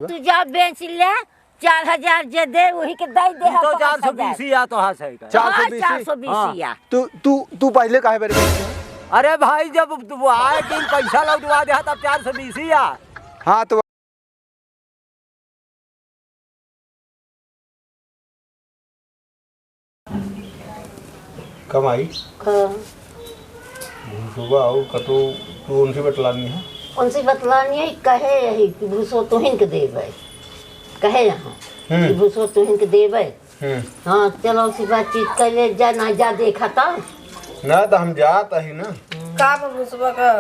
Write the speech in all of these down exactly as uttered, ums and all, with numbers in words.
तू जा बेच ले, चार हजार जे दे, वही के दे दे, ई तो पाँच हजार। चार सौ बीस ही आ तो हाँ सही कहे। हाँ, चार सौ बीस ही? चार सौ बीस हाँ। ही आ। तू, तू, तू पहले काहे बेरे बेचते हैं? अरे भाई, जब तू आए दिन पैसा लौटवा दे, तब चार सौ बीस ही आ। हाँ, तो कमाई। हाँ। भूसवा और कतो तू उनसे बतलानी है? उनसे बतलानी है, कहे यही कि भूसो तुहिन के देबै। कहे यहाँ हम्म। कि भूसो तुहिन के देबै। हम्म। हाँ, चलो, उसी बातचीत कर ले, जा ना जा देखा तो। ना तो हम जात ही ना। का बा भूसवा का?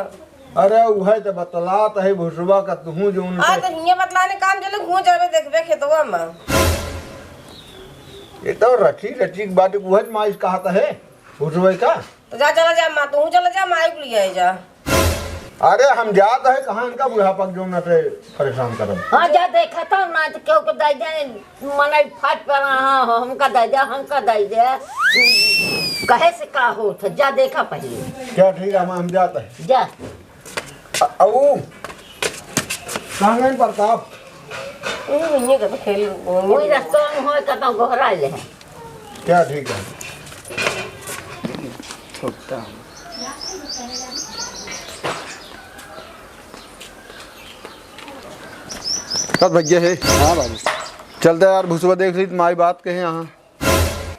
अरे उहे तो बतलात है भुसवा का, तुहू जो उनके आ तो हियाँ बतलाने काम चले, हुआँ जाबे देखबे खेतवा में। ये तो रची रची के बात, उहे माई कहत है भुसवा का। तो जा, चला जा माँ, तू चला जा, माई को ले आए जा। अरे हम जात है कहाँ इनका बुढ़ापा के जो न ते परेशान करब। हाँ, जा देखा तो ना तो क्यों को दाई जाए। मनई फाट पड़ा, हाँ, हमका दे दे, हमका दे दे। कहे से का होत है? जा देखा पहिले। क्या ठीक है, हम, हम जाते हैं। जा। अ-, अऊ, कहाँ गए प्रताप? ए, इन्हें का तो खेल, वही रस्तवा में होए, कतौ गोहरा ले है। क्या ठीक है? छोटा। कब भैया है? हाँ बाबू। चलते यार, भुसवा देख ली, माई बात कहे यहाँ।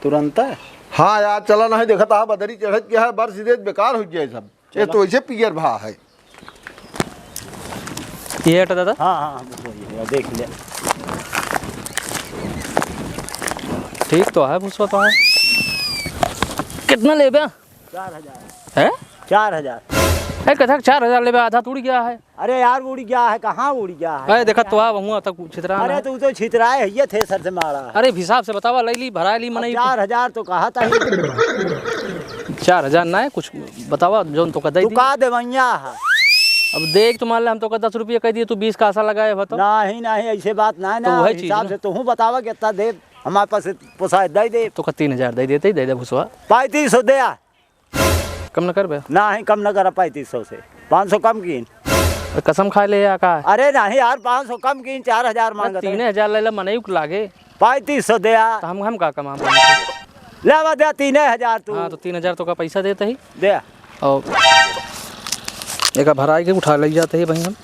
तुरंत है? हाँ यार, चला नहीं, देखा था बदरी चढ़त गया है, बरस देत बेकार हो गया है सब। ये चला। तो ऐसे पियर भा है। ये हटा दादा। हाँ, हाँ, हाँ, भुसवा ये, ये देख ले। ठीक तो है, भुसवा तो है। कितना लेबे? चार हजार। हैं? चार हजार। ए, कथक चार हजार लेबे, आधा तो उड़ गया है। अरे यार, उड़ गया है, कहाँ उड़ गया है? ए, देखा तो आ, वहुआ तक छितरा अरे, ना। तू तो छितराए है, ये थे सर से मारा। अरे, हिसाब से बतावा, ले ली, भरा ली, अब मनई। चार हजार तो कहा था ही। चार हजार ना है, कुछ बतावा, जौन तोका दे तू दी। का देवैया है? अब देख, तो मान ले, हम तोका दस रुपया कह दिए, तू बीस का आशा लगाए, बताओ। नहीं, नहीं, ऐसे बात नहीं तो ना, वही चीज हिसाब ना। से तू बतावा, कितना दे, हमारे पास पोसाए, दे दे। तोका तीन हजार दे देते ही, दे दे भुसवा। पैंतीस सौ दे आ। कम न करबे? नाही, कम न करा पैंतीस सौ से। पाँच सौ कम कीन। कसम खाए ले या का? अरे नाही यार, पाँच सौ कम कीन, चार हजार मांगत है। तीन हजार ले ले, मनई के लागे। पैंतीस सौ दे आ। तो हम, हम का कमाब? ले आवा दे तीन हजार तू। हाँ, तो तीन हजार तोका पैसा देते ही। दे आ। और एका भराई के उठा ले जाते ही भाई हम।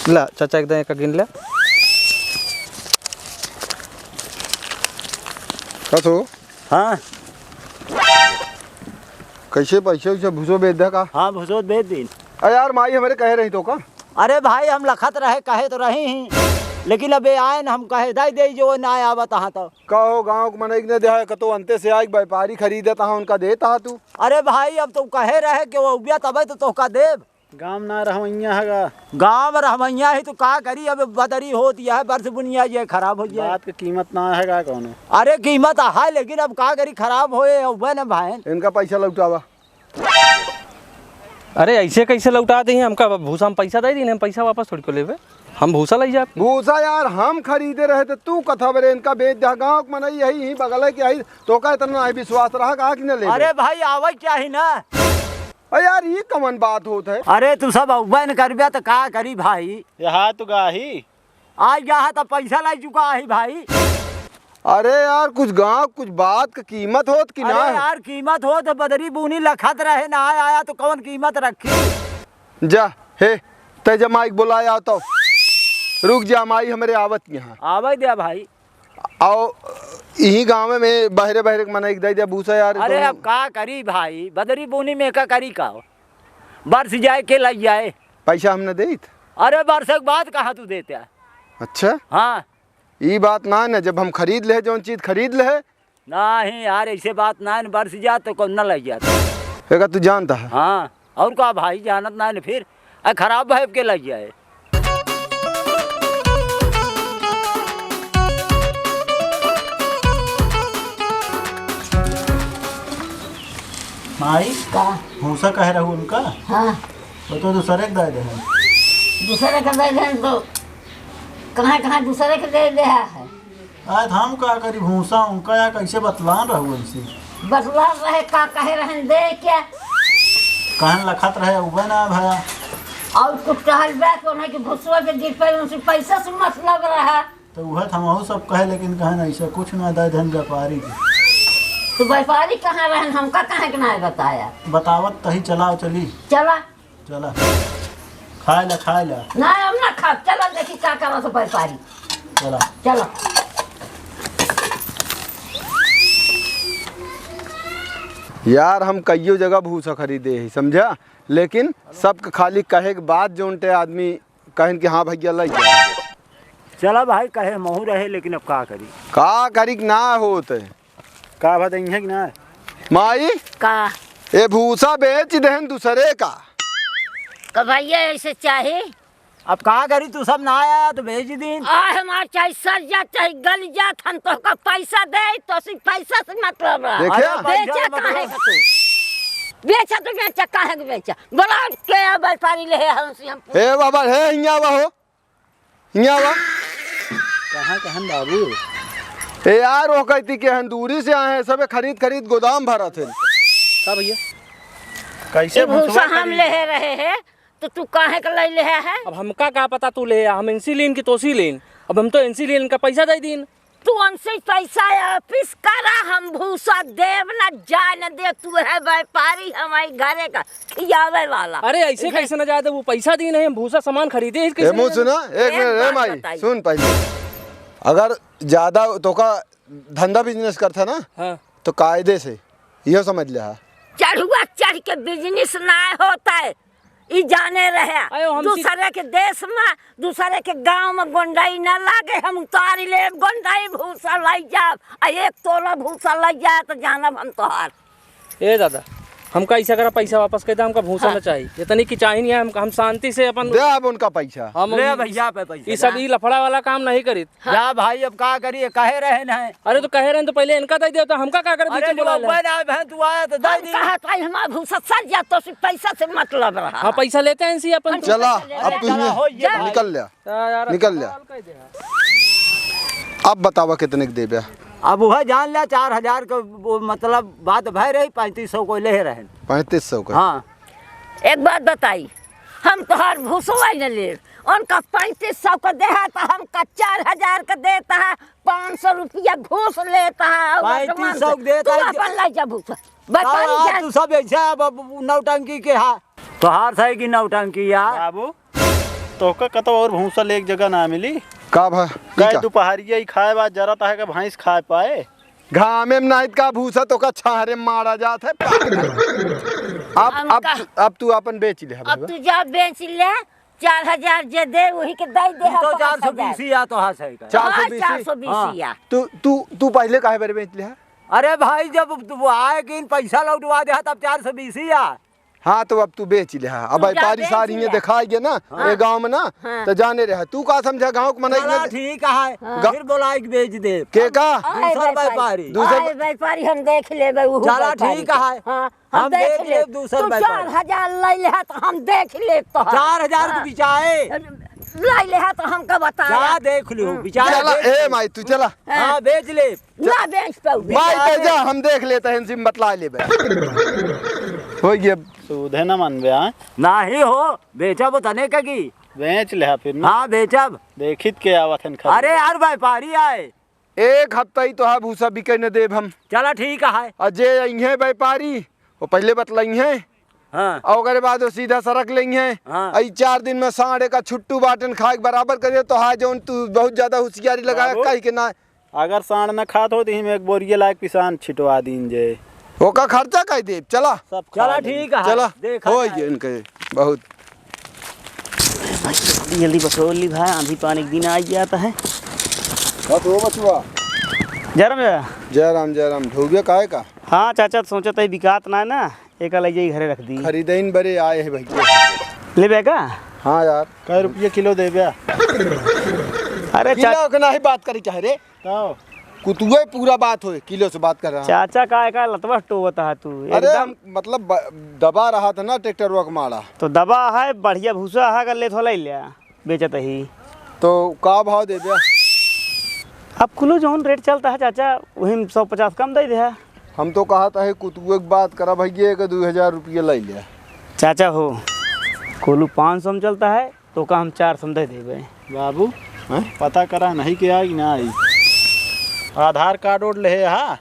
ला, चाचा, एकदम एका गिन ले। का तो? हाँ। कैसे पैसे वैसे भूसो बेच दे का? हाँ, भूसो बेच दीन। अरे यार, माई हमरे कहे रही तो का? अरे भाई, हम लखत रहे, कहे तो रही ही, लेकिन अबे आए न, हम कहे, "दाई दे जो ना आवत हाँ तो।" कहो, गाँव के मनई के न देहा, कतो अंते से आइक व्यापारी खरीदत हाँ, उनका देत हाँ तू। अरे भाई, अब तो कहे रहे कि वो उबिया तबे तो तोहका देब। गाँव ना रहवैया हगा। गाँव रहवैया ही तो का करी, अब बदरी होत यह बरस बुनिया ये खराब हो जाए। बात के कीमत ना हगा कौनो। अरे कीमत है, लेकिन अब का करी, खराब होए, उबे न भाई। इनका पैसा लौटावा। अरे, ऐसे कैसे लौटा दे? हमका भूसा हम पैसा दे दीन, हम पैसा वापस थोड़ी को लेबे, हम भूसा लई जाब। भूसा यार, हम खरीदे रहे तो तू कथा बरे इनका बेच दे। गाँव के मनई यही, यही बगल है कि यही, तोका इतना नहीं विश्वास रहा का कि न लेबे? अरे भाई, आवे चाही ना। अरे यार, ये कवन बात होत है? अरे, तू सब अउबे न करबे तो का करी भाई? यहाँ तो गाही। आ गया है तो पैसा लाई चुका है भाई। अरे यार, कुछ गाँव, कुछ बात का कीमत होत कि अरे ना? यार, कीमत होत, बदरी बूनी लखत रहे, ना आया तो कौन कीमत रखी? जा, हे, तै जा माई के बुलाया तो। रुक जा, माई हमरे आवत यहाँ। आवे दे भाई। आओ, यही गाँव में बहरे बहरे के मनई के दे दे भूसा यार, अरे दोनों। अब का करी भाई, बदरी बूनी में का करी का? बरस जाए के लग जाए। पैसा हम न देत। अरे बरस के बाद कहाँ तू देते है? अच्छा? हाँ। ई बात ना न, जब हम खरीद ले, जौन चीज खरीद ले। नहीं यार, ऐसे बात ना न, बरस जा तो कौन न लग जाता। एका तू जानता है? हाँ, और का भाई, जानत ना न फिर, आ खराब भाई के लग जाए। माई, का? भूसा कहे रहू उनका? हाँ। वो तो दूसरे के दे दे हैं। दूसरे के दे दे हैं तो कहाँ, कहाँ दूसरे के दे दे है? आज हम का करी भूसा उनका या कैसे बतलान रहू ऐसे? बतलान रहे का कहे रहन दे क्या? कहन लखत रहे, उबे ना भया। और कुछ कहल बा तो नहीं कि भुसवा के गिर पे उनसे पैसा से मतलब रहा। तो उहे तो हमहू सब कहे, लेकिन कहन ऐसा कुछ ना दे धन व्यापारी के। तो व्यापारी कहाँ रहन, हमका काहे के ना बताया? बतावत तही चलाओ चली। चला। चला। खाए ला, खाए ला। ना, हम ना खाब। चला देखी का करत हो व्यापारी। चला। चला। यार, हम कइयो जगह भूसा खरीदे ही, समझा? लेकिन सबके खाली कहे के बाद जौन टे आदमी कहन कि हाँ भैया, लइ जा। चला भाई, कहे महू रहे, लेकिन अब का करी? का करी कि ना होत है? का बात है कि ना? माई, का? ए भूसा बेच देहन दूसरे का। का भैया ऐसे चाही? अब का करी, तू सब ना आया तो बेच दीन। आ हमार चाहे सर जा, चाहे गल जा, हम तोहका पैसा दे, तो सिर्फ पैसा से मतलब रहा। देखे? अरे पैसा बेचा मतलब काहे का तू? बेचा तो बेचा, काहे के बेचा? बोला के व्यापारी ले है, हमसे हम ए बाबा, हे हियाँ आवा हो। हियाँ आवा। कहाँ के हन बाबू? ए यार, वो कहती के हन, दूरी से आए हैं, सबे खरीद खरीद गोदाम भरत है। का भैया? कैसे ई भूसा भूसवा हम खरीद? ले रहे हैं, तो तू काहे के ले ले है? अब हमका का पता तू ले, हम इनसी लीन की तोसी लीन। अब हम तो इनसी लीन का पैसा दे दीन। तू उनसे पैसा वापिस करा, हम भूसा देब ना, जाए न दे। तू है व्यापारी, हमारे घरे का खियावे वाला। अरे, ऐसे कैसे न जाए दे? वो पैसा दी नहीं, हम भूसा सामान खरीदे ही ए, कैसे मुँह न जाए दे? सुना, एक एक मिनट, ए बात माई, बताई। सुन पहले। अगर ज्यादा तोका धंधा बिजनेस करता ना, हाँ। तो कायदे से, इहो समझ ले हा। चढ़ुआ चढ़ के बिजनेस ना होता है। ई जाने रहे, अयो, हम सी- दूसरे के देश में, दूसरे के गांव में गोंडई न लागे, हम उतारी लेब गोंडई, भूसा लइ जाब, आ एक तोला भूसा लइ जाए तो जानब हम तोहार। ए दादा, हमका ऐसा करा, पैसा वापस कर दे, हमका भूसा हाँ। न चाहिए, इतनी की चाहिए नहीं है, हम, हम शांति से अपन दे अब उनका पैसा। हम ले भैया पे पैसा, ई सब जा। ई लफड़ा वाला काम नहीं करित। हाँ। जा भाई, अब का करिए, कहे रहे न है। अरे तो कहे रहे तो पहले इनका दे दिया, तो हमका का करे, अरे बीच में जो बुला ले। बन आए बहन, तू आया तो दे हम दी। कहा था, हमारा भूसा सर जा, तो सिर्फ पैसा से मतलब रहा। हाँ, पैसा लेते हैं इनसे अपन। हम चला, पैसा लेते अब हैं। तू चला, ही हो ये जा। भाई। निकल ले, हाँ यार, निकल ले। कह दे यार। अब बतावा कितने के देबे? अब वह जान ले, चार हजार के वो मतलब बात भय रही, पैंतीस सौ को ले रहे। पैंतीस सौ का? हाँ। एक बात बताई, हम तोहार भूसवा न लेब, उनका पैंतीस सौ का देहा तो हमका चार हजार का देता है, पाँच सौ रुपया घूस लेता है, और पैंतीस सौ तू देता है। अपन ले जा भूसा। बताई जान। तू सब ऐसा अब, अब नौटंकी के हा। तोहार सही की नौटंकी यार। बाबू, तोहका कतौ और भूसा ले एक जगह ना मिली? का भा-, ई का? दुपहरिया ही खाए बाद जरा ताहे का भैंस खाए पाए। घामे में नाहित का भूसा तोहका छाहरे में मारा जात है। अब, अब, अब तू अपन बेच ले, अब बाबा। तू जा बेच ले, चार हजार जे दे, वही के दे दे, ई तो पाँच हजार। चार सौ बीस ही आ तो हाँ सही का। हाँ, चार सौ बीस ही? चार सौ बीस ही आ। हाँ। तू, तू, तू पहले काहे बारे बेच ले? अरे भाई, जब तू आए कि इन पैसा लौटवा दे, तब चार सौ बीस ही आ। हाँ, तो अब तू बेच ले, हाँ। अब तू जा व्यापारी बेच सारी ये ले। दिखाई गए ना, हाँ। ये गाँव में ना, हाँ। तो जाने रहे। तू का समझा गाँव के मनई चला, में? ठीक है। हाँ। फिर बोलाई के बेच दे। के का? आए दूसर व्यापारी। व्यापारी। दूसर आए व्यापारी हम देख लेबे, उहू चला, व्यापारी ठीक के। है। हाँ, हम हम देख देख लेब। लेब दूसर तू व्यापारी। चार हजार ले ले है तो हम देख लेब तो। चार हजार के हाँ। बिचाए। ले ले है तो हमका बता। जा देख लियो, हम्म। बिचाए चला, देख ए लियो। माई, तू चला। हाँ, बेच ले। ना बेच पाऊंगी। माई पे जा, हम देख लेते हैं, इनसे बतला लेबे। हो गया। सूधे न मानबे, हाँ? नाही हो, बेचब तने का की? बेच ले, हाँ, फिर ना। हाँ, बेचब। देखित के आवत हन खरीदे। अरे यार, व्यापारी आए। एक हफ्ता ही तो है, भूसा बिके न देब हम। चला, ठीक है। और जे अइहें व्यापारी, वो पहले बतलाइहें। हाँ। और ओकरे बाद वो सीधा सरक लेइहें। हाँ। अई चार दिन में साँड़ का छुट्टू बाटन खाए के बराबर करे, तो हाँ, जौन तू बहुत ज्यादा होशियारी लगाया, बाबू। कही के ना। अगर साँड़ न खात हो, तो इहमें एक बोरिया लायक पिसान छिटवा दीन जे। ओका खर्चा कह देब, चला। सब चला, खा लेंगे। ठीक है, चला, देखा हो जाए। ये इनके बहुत। जल्दी बटोर ली भाई, आंधी पानी के दिन आ जाता है। बस हो बचुआ। जय राम भैया। जय राम, जय राम। ढोबिया काहे का? हाँ चाचा, तो सोचत है बिकात ना है ना, एका ले जाई घरे रख दी। खरीदइन बरे आए हैं भैया। लेबे का? हाँ यार। कै रुपये किलो देबे? अरे किलो चा- के नाही बात करी चाहे रे। तो कुतुए पूरा बात होए, किलो से बात कर रहा। चाचा का एका लतवा टोवत है तू अरे एकदम। मतलब ब-, दबा रहा था ना ट्रैक्टर वक माड़ा। तो दबा है, बढ़िया भूसा है, अगर ले थोड़ा ले लिया, बेचत ही। तो का भाव देबे? अब कुलो जौन रेट चलता है चाचा, वही में सौ पचास कम दे दे है। हम तो कहत है कुतुए के बात करा भैया, एक दू हजार रुपये ले ले। चाचा हो, कोलू पाँच सौ में चलता है, तोका हम चार सौ में दे देबे। बाबू, हैं? पता करा नहीं कि आई ना आई। आधार कार्ड ओड लेहे हा?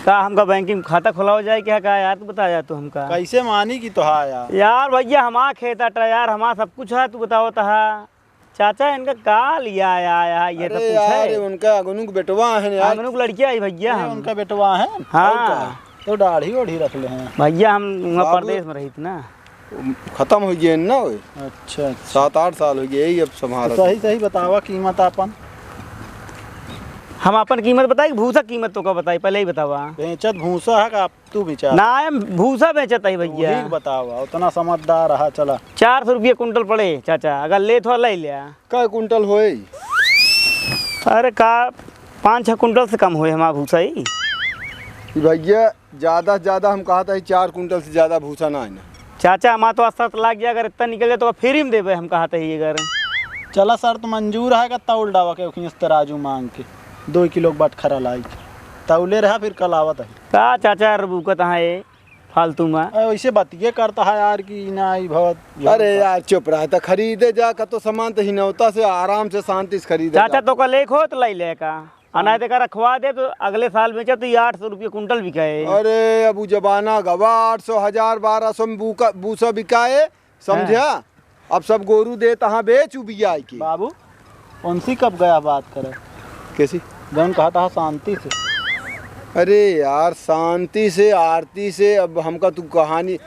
का हमका बैंकिंग खाता खोलावा जाए क्या का यार, तू बता जा तू हमका। कैसे मानी कि तोहा यार? यार भैया, हमार खेत अटा यार, हमार सब कुछ है, तू बतावत हा। चाचा, इनका का लिया आया, आया, ये तो अरे पूछे। यार, ये उनका अगनू के बेटवा है यार। अगनू के लड़किया है भैया अरे, हम। उनका बेटवा है? हाँ। और का? तो दाढ़ी ओढ़ी रख ले हैं। भैया, हम वहाँ बाबू। परदेश में रहित ना। खतम हो गए ना वो। अच्छा, अच्छा। सात आठ साल हो गए, यही अब संभाल तो सही, सही बतावा कीमत आपन। हम आपन कीमत बताई कि भूसा कीमत तोका बताई, पहले ही बतावा। बेचत भूसा है का आप? तू बेचा। ना, हम भूसा बेचत ही भैया। ठीक बतावा, उतना समझदार रहा, चला। चार सौ रुपया कुंटल पड़े चाचा, अगर लेत हो ले लिया। कै कुंटल होई? अरे का, पाँच छः कुंटल से कम होए हमारा भूसा ही। ई भैया, ज्यादा से ज्यादा हम कहत ही चार कुंटल से ज्यादा भूसा ना है ना। चाचा, हमारा तो शर्त लाग गया, अगर इतना निकल जाए तो फ्री में देबे, हम कहत ही अगर। चला, शर्त मंजूर है का? तौल डावा के उखियस तराजू मांग के दो किलो बटखरा लाई के तौले रहा, फिर कल आवत है। का चाचा यार रुकत है फालतू में? अरे वैसे बतिये करता है यार कि ना आई भवत। अरे यार चुप रहा, तो खरीदे जा कतो सामान तो हिनौता से आराम से शांति से खरीदे चाचा जा। तो का लेख हो तो लाई ले का, आ ना देखा रखवा दे तो अगले साल बेचे तो ये आठ सौ रुपये कुंटल बिकाए। अरे अब वो जमाना गवा, आठ सौ, हजार, बारह सौ में बूका, बूसा बिकाए, समझा? हाँ। अब सब गोरू दे तहाँ बेच उबिया के। बाबू, उनसे कब गया बात करे? कैसी? जौन कहा था शांति से। अरे यार, शांति से, आरती से, अब हमका तू कहानी,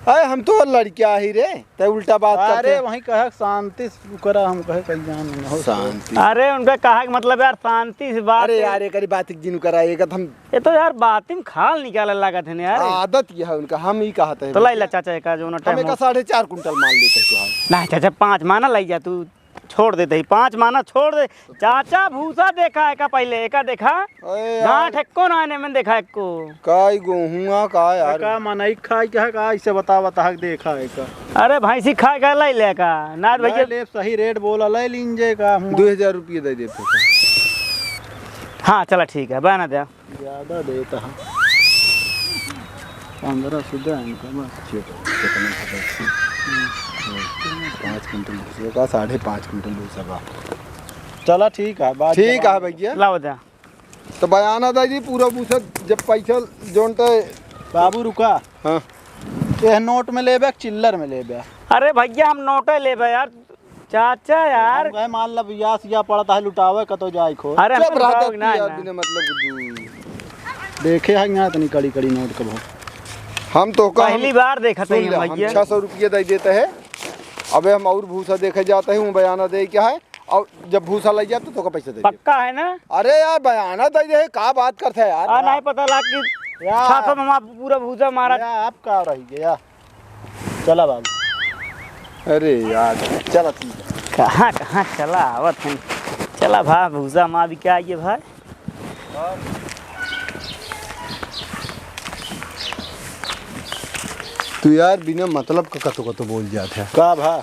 अरे हम तो लड़किया ही रे, तै उल्टा बात करते अरे हैं। वहीं कहे शांति से करा, हम कहे कहीं जान न हो। शांति। अरे उनका कहा कि मतलब यार शांति से बात अरे है। यार, एक बात एक दिन करा, एक हम ये तो यार बात में खाल निकाले लागत है ना यार। आदत यह है उनका, हम ही कहते हैं। तो लाई ला चाचा का जो ना हम टाइम एका हो। साढ़े चार कुंटल मान लेते हैं तुहार। नहीं चाचा, पाँच माना लाई जा तू, छोड़ देते ही, पाँच माना छोड़ दे। चाचा भूसा देखा है का पहले, एका देखा? अरे यार। गांठ एको ना आने में देखा एको। काई गोहुआ का यार? का मनई खाई का है का? इसे बता, बता के देखा है का? अरे भैंसी खाए का लाई ले का? ना भैया। ले सही रेट बोला, ले लीन जे का हुआ। दो हजार रुपये दे दे। हाँ चला ठीक है, बना दे। ज्यादा देता है। पन्द्रह सौ दे इनका बस। चेक, कितना है? पाँच कुंटल भूसा का, साढ़े पाँच कुंटल भूसा का। चला ठीक है, बात ठीक है भैया। लाओ जा। तो बयाना दे दी पूरा भूसा, जब पैसा जोनते। बाबू रुका। हाँ। ये नोट में लेबे, चिल्लर में लेबे? अरे भैया हम नोटे लेबे यार। चाचा यार। हम गए मान ला बियाह सियाह पड़ता है लुटावे कतो जाए खो। अरे चुप हमको रहा लुटाओगे ना, यार, ना। बिना मतलब के तू। देखे है यहाँ इतनी कड़ी कड़ी नोट कबो। हम तो का पहली बार देखा था सुन ये ले, हम भैया। छह सौ रुपये दे देते हैं। अबे हम और भूसा देखे जाते हैं, वो बयाना दे क्या है, और जब भूसा लग जाए तो तोका पैसा दे दे। पक्का है ना? अरे यार बयाना दे दे, का बात करते हैं यार? आ, नहीं पता लाग कि यार। छह सौ में हमारा पूरा भूसा मारा। यार, आप का रही गया? चला बाबू। अरे यार, चला ठीक है। कहाँ, कहाँ चला आवत हैं? चला भा, भूसा माँ भी क्या आइए भाई? तू यार बिना मतलब का कतो कतो बोल जात है। का भा?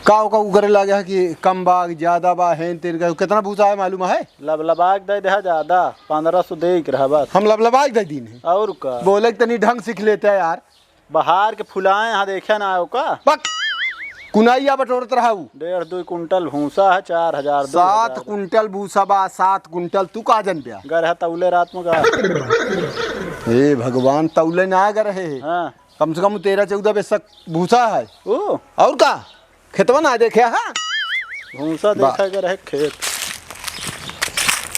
का ओका उ करे लागे है कि कम बा, ज्यादा बा, हेन तेन का, कितना भूसा है मालूम है? लबलबाक दे दे ज्यादा, पन्द्रह सौ दे के रहा बस। हम लबलबाक दे दीन है। और का? बोले के तनी ढंग सीख लेते हैं यार। बहार के फुलाए यहाँ देखे ना आयो का? पक! कुनाइया बटोरत रहा उ। डेढ़ दुई कुंटल भूसा है, चार हजार, दो हजार। सात कुंटल भूसा बा, सात कुंटल। तू का जन ब्या? गर है तौले रात में का। हे भगवान, तौले ना गर है। हाँ। कम से कम तेरह चौदह बेसक भूसा है। ओ। और का? खेतवा ना देखे, हाँ? भूसा बा- देखा कर है खेत।